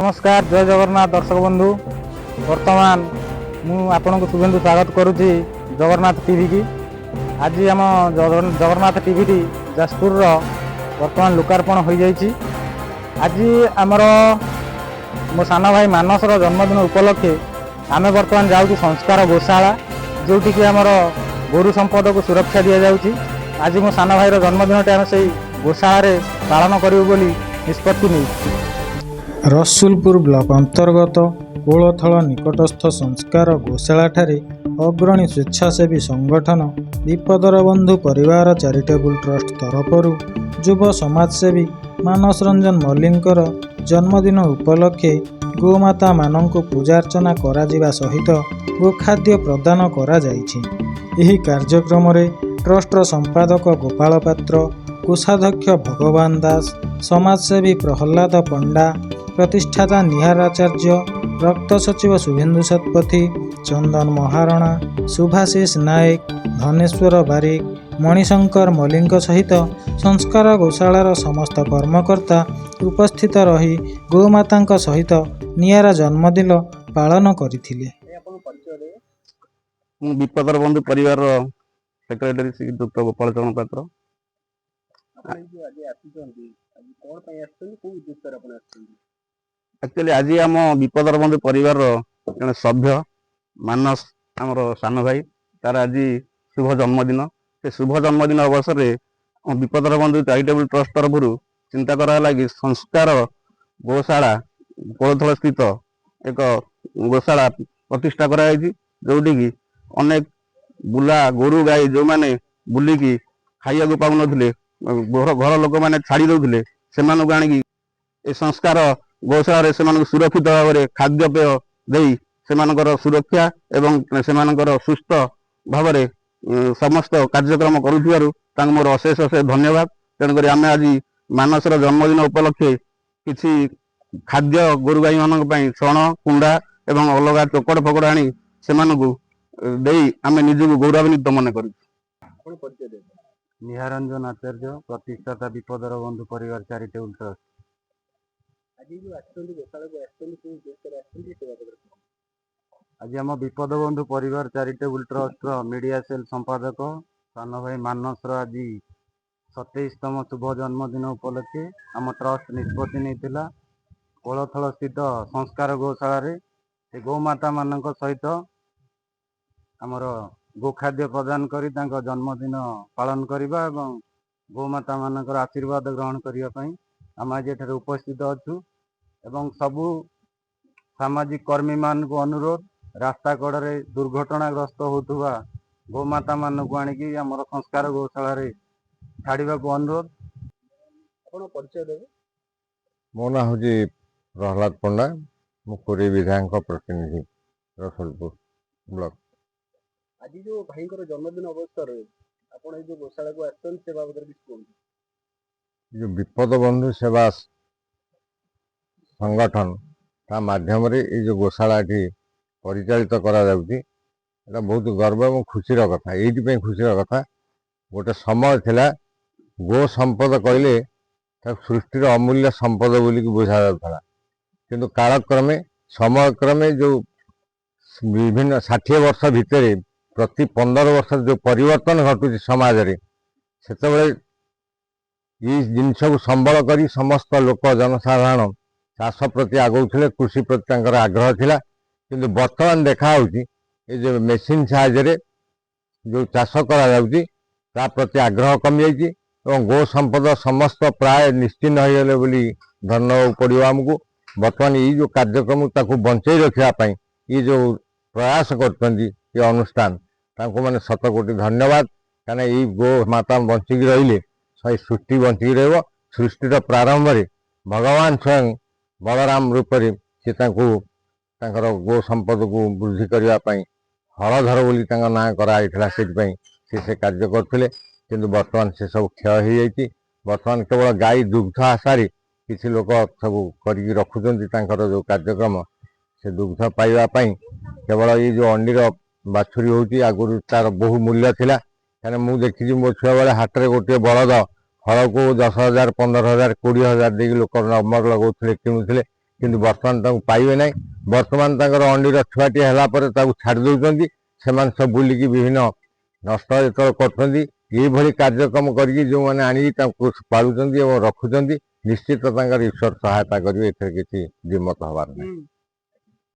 ନମସ୍କାର, ଜୟ ଜଗନ୍ନାଥ ଦର୍ଶକ ବନ୍ଧୁ। ବର୍ତ୍ତମାନ ମୁଁ ଆପଣଙ୍କୁ ଶୁଭେନ୍ଦୁ ସ୍ୱାଗତ କରୁଛି ଜଗନ୍ନାଥ ଟିଭିକି। ଆଜି ଆମ ଜଗନ୍ନାଥ ଟିଭିଟି ଯାଜପୁରର ବର୍ତ୍ତମାନ ଲୋକାର୍ପଣ ହୋଇଯାଇଛି। ଆଜି ଆମର ମୋ ସାନ ଭାଇ ମାନସର ଜନ୍ମଦିନ ଉପଲକ୍ଷେ ଆମେ ବର୍ତ୍ତମାନ ଯାଉଛୁ ସଂସ୍କାର ଗୋଶାଳା, ଯେଉଁଠିକି ଆମର ଗୋରୁ ସମ୍ପଦକୁ ସୁରକ୍ଷା ଦିଆଯାଉଛି। ଆଜି ମୋ ସାନ ଭାଇର ଜନ୍ମଦିନଟି ଆମେ ସେଇ ଗୋଶାଳାରେ ପାଳନ କରିବୁ ବୋଲି ନିଷ୍ପତ୍ତି ନେଇଛୁ। ରସୁଲପୁର ବ୍ଲକ ଅନ୍ତର୍ଗତ କୋଳଥଳ ନିକଟସ୍ଥ ସଂସ୍କାର ଗୋଶାଳାଠାରେ ଅଗ୍ରଣୀ ସ୍ୱେଚ୍ଛାସେବୀ ସଂଗଠନ ବିପଦର ବନ୍ଧୁ ପରିବାର ଚାରିଟେବୁଲ ଟ୍ରଷ୍ଟ ତରଫରୁ ଯୁବ ସମାଜସେବୀ ମାନସ ରଞ୍ଜନ ମଲ୍ଲିକଙ୍କର ଜନ୍ମଦିନ ଉପଲକ୍ଷେ ଗୋମାତାମାନଙ୍କୁ ପୂଜାର୍ଚ୍ଚନା କରାଯିବା ସହିତ ଗୋଖାଦ୍ୟ ପ୍ରଦାନ କରାଯାଇଛି। ଏହି କାର୍ଯ୍ୟକ୍ରମରେ ଟ୍ରଷ୍ଟର ସମ୍ପାଦକ ଗୋପାଳ ପାତ୍ର, କୋଷାଧ୍ୟକ୍ଷ ଭଗବାନ ଦାସ, ସମାଜସେବୀ ପ୍ରହ୍ଲାଦ ପଣ୍ଡା, ପ୍ରତିଷ୍ଠାତା ନିହାର ଆଚାର୍ଯ୍ୟ, ରକ୍ତ ସଚିବ ଶୁଭେନ୍ଦୁ ଶତପଥୀ, ଚନ୍ଦନ ମହାରଣା, ଶୁଭାଶିଷ ନାୟକ, ଧନେଶ୍ୱର ବାରିକ, ମଣିଶଙ୍କର ମଲ୍ଲିକଙ୍କ ସହିତ ସଂସ୍କାର ଗୋଶାଳାର ସମସ୍ତ କର୍ମକର୍ତ୍ତା ଉପସ୍ଥିତ ରହି ଗୋମାତାଙ୍କ ସହିତ ନିଆରା ଜନ୍ମଦିନ ପାଳନ କରିଥିଲେ। ମୁଁ ବିପଦର ବନ୍ଧୁ ପରିବାରର ସେକ୍ରେଟାରୀ ଶ୍ରୀଯୁକ୍ତ ଗୋପାଳ ଚରଣ ପାତ୍ର। ଆପଣ ଏଇ ଯୋଉ ଆଜି ଆସିଛନ୍ତି, ଆଜି କଣ ପାଇଁ ଆସିଛନ୍ତି? କୋଉ ଉଦ୍ଦେଶ୍ୟରେ ଆପଣ ଆସିଛନ୍ତି? ଆକ୍ଚୁଆଲି ଆଜି ଆମ ବିପଦର ବନ୍ଧୁ ପରିବାରର ଜଣେ ସଭ୍ୟ ମାନସ, ଆମର ସାନ ଭାଇ, ତାର ଆଜି ଶୁଭ ଜନ୍ମଦିନ। ସେ ଶୁଭ ଜନ୍ମଦିନ ଅବସରରେ ଆମ ବିପଦର ବନ୍ଧୁ ଚାରିଟେବୁଲ ଟ୍ରଷ୍ଟ ତରଫରୁ ଚିନ୍ତା କରାଗଲା କି ସଂସ୍କାର ଗୋଶାଳା, କୋଳଥଳ ସ୍ଥିତ ଏକ ଗୋଶାଳା ପ୍ରତିଷ୍ଠା କରାଯାଇଛି, ଯୋଉଠିକି ଅନେକ ବୁଲା ଗୋରୁ ଗାଈ, ଯୋଉମାନେ ବୁଲିକି ଖାଇବାକୁ ପାଉନଥିଲେ, ଘର ଘର ଲୋକମାନେ ଛାଡ଼ି ଦଉଥିଲେ, ସେମାନଙ୍କୁ ଆଣିକି ଏ ସଂସ୍କାର ଗୋଶାଳାରେ ସେମାନଙ୍କୁ ସୁରକ୍ଷିତ ଭାବରେ ଖାଦ୍ୟପେୟ ଦେଇ ସେମାନଙ୍କର ସୁରକ୍ଷା ଏବଂ ସେମାନଙ୍କର ସୁସ୍ଥ ଭାବରେ ସମସ୍ତ କାର୍ଯ୍ୟକ୍ରମ କରୁଥିବାରୁ ତାଙ୍କୁ ମୋର ଅଶେଷ ଅଶେଷ ଧନ୍ୟବାଦ। ତେଣୁକରି ଆମେ ଆଜି ମାନସର ଜନ୍ମଦିନ ଉପଲକ୍ଷେ କିଛି ଖାଦ୍ୟ ଗୋରୁ ଗାଈମାନଙ୍କ ପାଇଁ ଛଣ, କୁଣ୍ଡା ଏବଂ ଅଲଗା ଚୋକଡ଼ ଫୋକଡ଼ ଆଣି ସେମାନଙ୍କୁ ଦେଇ ଆମେ ନିଜକୁ ଗୌରବାନ୍ୱିତ ମନେ କରୁଛୁ। ଆପଣ ପରିଚୟ ଦେବେ। ନିହାରଞ୍ଜନ ଆଚାର୍ଯ୍ୟ, ପ୍ରତିଷ୍ଠାତା, ବିପଦର ବନ୍ଧୁ ପରିବାର ଚାରିଟେବୁଲ ଟ୍ରଷ୍ଟ। ଆଜି ଯୋଉ ଆସିଛନ୍ତି, ଗୋଶାଳାକୁ ଆସିଛନ୍ତି, କୋଉ ଉଦ୍ଦେଶ୍ୟରେ ଆସିଛନ୍ତି, ସେ ବାବଦରେ କୁହନ୍ତୁ। ଆଜି ଆମ ବିପଦ ବନ୍ଧୁ ପରିବାର ଚାରିଟେବୁଲ ଟ୍ରଷ୍ଟର ମିଡ଼ିଆ ସେଲ୍ ସମ୍ପାଦକ ସାନ ଭାଇ ମାନସର ଆଜି 27ତମ ଶୁଭ ଜନ୍ମଦିନ ଉପଲକ୍ଷେ ଆମ ଟ୍ରଷ୍ଟ ନିଷ୍ପତ୍ତି ନେଇଥିଲା, କୋଳଥଳ ସ୍ଥିତ ସଂସ୍କାର ଗୋଶାଳାରେ ସେ ଗୋମାତାମାନଙ୍କ ସହିତ ଆମର ଗୋଖାଦ୍ୟ ପ୍ରଦାନ କରି ତାଙ୍କ ଜନ୍ମଦିନ ପାଳନ କରିବା ଏବଂ ଗୋମାତାମାନଙ୍କର ଆଶୀର୍ବାଦ ଗ୍ରହଣ କରିବା ପାଇଁ ଆମେ ଆଜି ଏଠାରେ ଉପସ୍ଥିତ ଅଛୁ। ଏବଂ ସବୁ ସାମାଜିକ କର୍ମୀମାନଙ୍କୁ ଅନୁରୋଧ, ରାସ୍ତା କଡ଼ରେ ଦୁର୍ଘଟଣାଗ୍ରସ୍ତ ହେଉଥିବା ଗୋମାତାମାନଙ୍କୁ ଆଣିକି ଆମର ସଂସ୍କାର ଗୋଶାଳାରେ ଛାଡ଼ିବାକୁ ଅନୁରୋଧ। ଆପଣ ପରିଚୟ ଦେବେ। ମୋ ନାଁ ହେଉଛି ପ୍ରହ୍ଲାଦ ପଣ୍ଡା। ମୁଁ କୋରେଇ ବିଧାୟକଙ୍କ ପ୍ରତିନିଧି, ରସୁଲପୁର ବ୍ଲକ। ଆଜି ଯୋଉ ଭାଇଙ୍କର ଜନ୍ମଦିନ ଅବସରରେ ଆପଣ ଏଇ ଯୋଉ ଗୋଶାଳାକୁ ଆସିଛନ୍ତି, ସେ ବାବଦରେ କିଛି କୁହନ୍ତୁ। ଏ ଯେଉଁ ବିପଦ ବନ୍ଧୁ ସେବା ସଂଗଠନ, ତା ମାଧ୍ୟମରେ ଏଇ ଯେଉଁ ଗୋଶାଳା ଏଠି ପରିଚାଳିତ କରାଯାଉଛି, ଏଇଟା ବହୁତ ଗର୍ବ ଏବଂ ଖୁସିର କଥା। ଏଇଥିପାଇଁ ଖୁସିର କଥା, ଗୋଟେ ସମୟ ଥିଲା ଗୋ ସମ୍ପଦ କହିଲେ ତାକୁ ସୃଷ୍ଟିର ଅମୂଲ୍ୟ ସମ୍ପଦ ବୋଲିକି ବୁଝାଯାଉଥିଲା। କିନ୍ତୁ କାଳକ୍ରମେ, ସମୟକ୍ରମେ ଯେଉଁ ବିଭିନ୍ନ 60 ବର୍ଷ ଭିତରେ ପ୍ରତି 15 ବର୍ଷରେ ଯେଉଁ ପରିବର୍ତ୍ତନ ଘଟୁଛି ସମାଜରେ, ସେତେବେଳେ ଏଇ ଜିନିଷକୁ ସମ୍ବଳ କରି ସମସ୍ତ ଲୋକ, ଜନସାଧାରଣ ଚାଷ ପ୍ରତି ଆଗଉଥିଲେ, କୃଷି ପ୍ରତି ତାଙ୍କର ଆଗ୍ରହ ଥିଲା। କିନ୍ତୁ ବର୍ତ୍ତମାନ ଦେଖା ହେଉଛି, ଏ ଯେଉଁ ମେସିନ୍ ସାହାଯ୍ୟରେ ଯେଉଁ ଚାଷ କରାଯାଉଛି, ତା ପ୍ରତି ଆଗ୍ରହ କମିଯାଇଛି ଏବଂ ଗୋ ସମ୍ପଦ ସମସ୍ତ ପ୍ରାୟ ନିଶ୍ଚିହ୍ନ ହୋଇଗଲେ ବୋଲି ଧରି ନେବାକୁ ପଡ଼ିବ ଆମକୁ। ବର୍ତ୍ତମାନ ଏଇ ଯେଉଁ କାର୍ଯ୍ୟକ୍ରମ, ତାକୁ ବଞ୍ଚେଇ ରଖିବା ପାଇଁ ଇଏ ଯେଉଁ ପ୍ରୟାସ କରୁଛନ୍ତି ଏ ଅନୁଷ୍ଠାନ, ତାଙ୍କୁ ମାନେ ଶତକୋଟି ଧନ୍ୟବାଦ। କାହିଁକିନା ଏଇ ଗୋ ମାତା ବଞ୍ଚିକି ରହିଲେ ସେଇ ସୃଷ୍ଟି ବଞ୍ଚିକି ରହିବ। ସୃଷ୍ଟିର ପ୍ରାରମ୍ଭରେ ଭଗବାନ ସ୍ୱୟଂ ବଳରାମ ରୂପରେ ସେ ତାଙ୍କୁ ତାଙ୍କର ଗୋ ସମ୍ପଦକୁ ବୃଦ୍ଧି କରିବା ପାଇଁ ହଳଧର ବୋଲି ତାଙ୍କ ନାଁ କରାଯାଇଥିଲା। ସେଥିପାଇଁ ସେ ସେ କାର୍ଯ୍ୟ କରୁଥିଲେ। କିନ୍ତୁ ବର୍ତ୍ତମାନ ସେ ସବୁ କ୍ଷୟ ହେଇଯାଇଛି। ବର୍ତ୍ତମାନ କେବଳ ଗାଈ ଦୁଗ୍ଧ ଆଶାରେ କିଛି ଲୋକ ସବୁ କରିକି ରଖୁଛନ୍ତି ତାଙ୍କର ଯେଉଁ କାର୍ଯ୍ୟକ୍ରମ, ସେ ଦୁଗ୍ଧ ପାଇବା ପାଇଁ କେବଳ। ଏଇ ଯେଉଁ ଅଣ୍ଡିର ବାଛୁରୀ ହେଉଛି, ଆଗରୁ ତାର ବହୁ ମୂଲ୍ୟ ଥିଲା। କାହିଁକିନା ମୁଁ ଦେଖିଛି, ମୋ ଛୁଆବେଳେ ହାଟରେ ଗୋଟିଏ ବଳଦ ହଳକୁ 10,000, 15,000, 20,000 ଦେଇକି ଲୋକ ନମ୍ବର ଲଗାଉଥିଲେ, କିଣୁଥିଲେ। କିନ୍ତୁ ବର୍ତ୍ତମାନ ତାଙ୍କୁ ପାଇବେ ନାହିଁ। ବର୍ତ୍ତମାନ ତାଙ୍କର ଅଣ୍ଡିର ଛୁଆଟିଏ ହେଲା ପରେ ତାକୁ ଛାଡ଼ି ଦେଉଛନ୍ତି। ସେମାନେ ସବୁ ବୁଲିକି ବିଭିନ୍ନ ନଷ୍ଟ ଯେତେବେଳେ କରୁଛନ୍ତି, ଏଇଭଳି କାର୍ଯ୍ୟକ୍ରମ କରିକି ଯେଉଁମାନେ ଆଣିକି ତାଙ୍କୁ ପାଳୁଛନ୍ତି ଏବଂ ରଖୁଛନ୍ତି, ନିଶ୍ଚିତ ତାଙ୍କର ଈଶ୍ୱର ସହାୟତା କରିବେ, ଏଥିରେ କିଛି ଦ୍ୱିମତ ହେବାର ନାହିଁ।